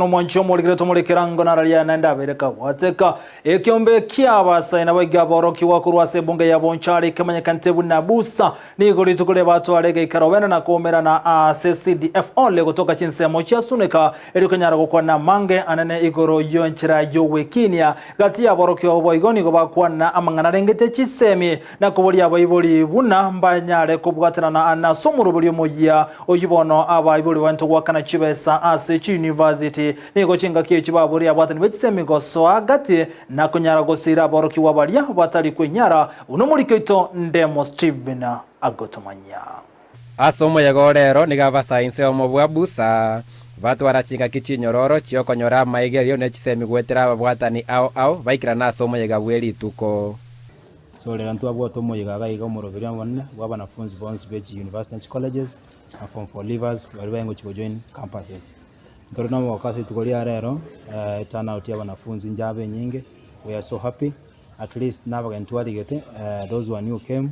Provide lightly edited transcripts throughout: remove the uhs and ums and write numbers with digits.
Nomwanchi omorikire tomorekerango nararia naende abeire kagwateka. Ekeombe ki'abasae naboigo aborokigwa korwa ase ebunge ya Bonchari kemanyekanete buna Busa nigo rituko riria batware egeikaro bene na koumerana ase CDF Hall gotoka chinsemo chia Suneka erio konyara gokwana amange anene igoro y'enchera y'ogwekinia gati y'aborokigwa abwo boigo nigo bakwana amang'ana arengete chisemi na koboria abaibori buna mbanyare kobwatanana nase omoroberi omoyia oyio bono abaibori baente goakana chibesa ase chiuniversity Nigo chingaki echi baboria abwatani be chisemi gosoa gati na konyara gosiira aborokigwa baria batari kwenyara, buna omoriki oito Ndemo Stephen agotomanyia. Ase omoyega o rero nigo abasainse omo bwa Busa batwara chingaki chinyororo chi'okonyora amaigerio ne chisemi goetera ababwatani ao ao baikerana ase omoyega bwe rituko. So rero ntwabwate omoyega iga iga omoroberi omonene bwa abanafunzi bonsi be chiuniversity na chicolleges na form four leavers baria bare gochi gojoin campuses. Ntore nomogoko ase rituko ria rero, eturnout ya abanafunzi njabe enyinge, we are so happy, at least nabageni twarigete, those one who came,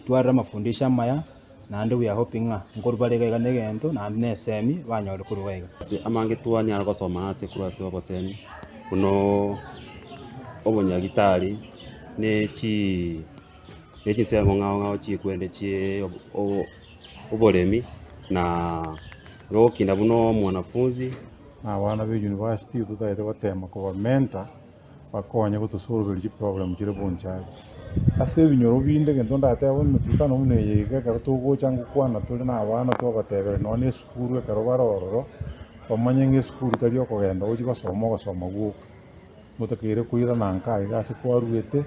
twarire amafundisho amaya, naende we are hoping ng'a nkorwa bare iga iga na egento naende na esemi banyore korwa iga iga. Ase amange twanyara gosoma ase korwa ase obosemi buna obonyagitari ne chi ne chinsemo ng'ao ng'ao chikwende chie oboremi na gokinda buna omwanafunzi. Na abana be university totagete gotema koba mentor bakonye gotosolveri chiproblem chire bonchari. Ase ebinyoro binde egento ndatebe emekutano buna eye iga ekero togocha ngokwana tore na abana twabateberia nonye na esukuru ekero bare ororo, bamanye ng'a esukuru tari okogenda gochia gosoma ogosoma gwoka. Motakeire koirana nka iga ase kwaruete,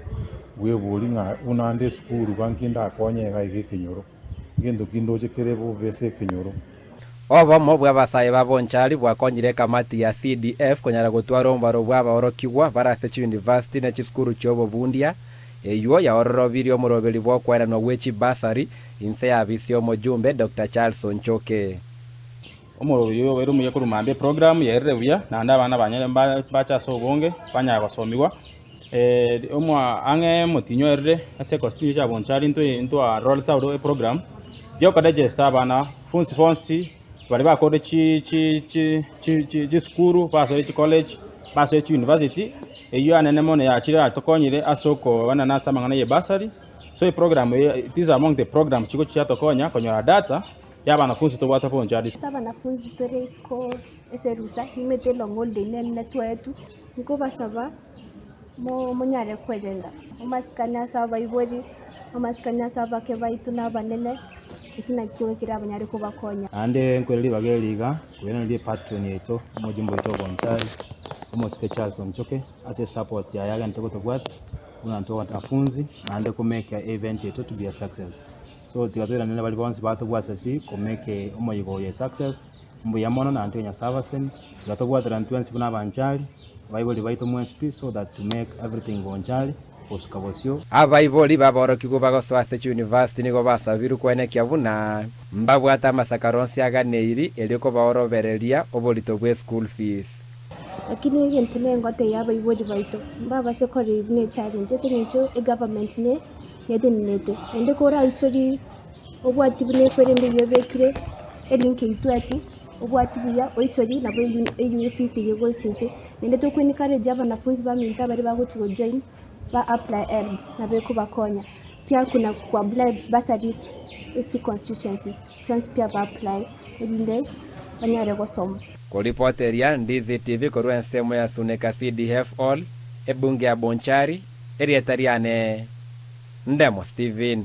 bweborie ng'a buna ande esukuru iga nki ndakonye iga iga ekenyoro, ngento ki ndoche kere bobe ase ekenyoro. Obomo bw'abasae ba Bonchari bwakonyire ekamati ya CDF konyara gotwara omobaro bw'abaorokigwa bare ase chiyunivasiti ne chisukuru chi'obobundia, eywo yaororobirie omoroberi bw'okoenanwa gwe chibursary inse y'abisi y'omojumbe Doctor Charles Onchoke. Omorobio oyo obeire omuya korwa mambia eprogram yaerire buya, naende abana banyare mbache ase obonge banyare gosomigwa. Ang'e omotinyi oerire ase econstituency ya Bonchari intwe ntwarorete aro eprogram ya okodigest abana bonsi bonsi baria bakorire chisukuru basoire chicollege basoire chiuniversity, eywo anene mono yachire yatokonyire ase okoenana ase amang'ana ya ebursary. So eprogram eye it is among the programs chigochi chiatokonya konyora data. Y'abanafunsi tobwate bonchari. Ase abanafunsi tore isiko ase erusa, nimanyete elong holiday nere twaetwe, nkobasaba monyare kwerenda amasikani ase abaibori, amasikani ase abake baito na abanene, eki nakio ekere abanyare kobakonya. Naende nkoira ribaga eri iga, koiraneria epatron yaito, omojumbe oito o Bonchari, omosike Charles Onchoke, ase esupport yaye agente gotobwatia, buna intwe abanafunzi, naende ko make event yaito to be a success. So tiga toiranere baria bonsi batobwatire chi ko make omoyega oyo a success, mbuya mono naende tiga Nyasaye abasenie, tiga tobwaterane twensi buna abanchari, abaibori baito mwensi pi so that to make everything bonchari gosuka bosio. Abaibori b'aborokigwa bagosoa ase chiuniversity nigo basabirwe koenekia buna mbabwate amasakara onsi aganeiri erio kobaorobereria oborito bwe school fees. Lakini egento nengotebia abaibori baito, mbabase korora buna echallenge ase eng'encho egovernment ne netenenete, naende koraichorie obwati buna ekwerende eywo ebekire elink eywo tweti, obwati buya oichorie nabo eywo eywo efees eywo egocha inse. Naende toko encourage abanafunzi baminto abaria bagochi gojoin ba apply helb nabo ekobakonya. Pia kuna ku apply bursaries ase chiconstituency chionsi pia ba apply erinde banyare gosoma. Koripoteria Ndizi TV korwa ensemo ya Suneka CDF Hall, ebunge ya Bonchari, Erieta riane Ndemo Stephen.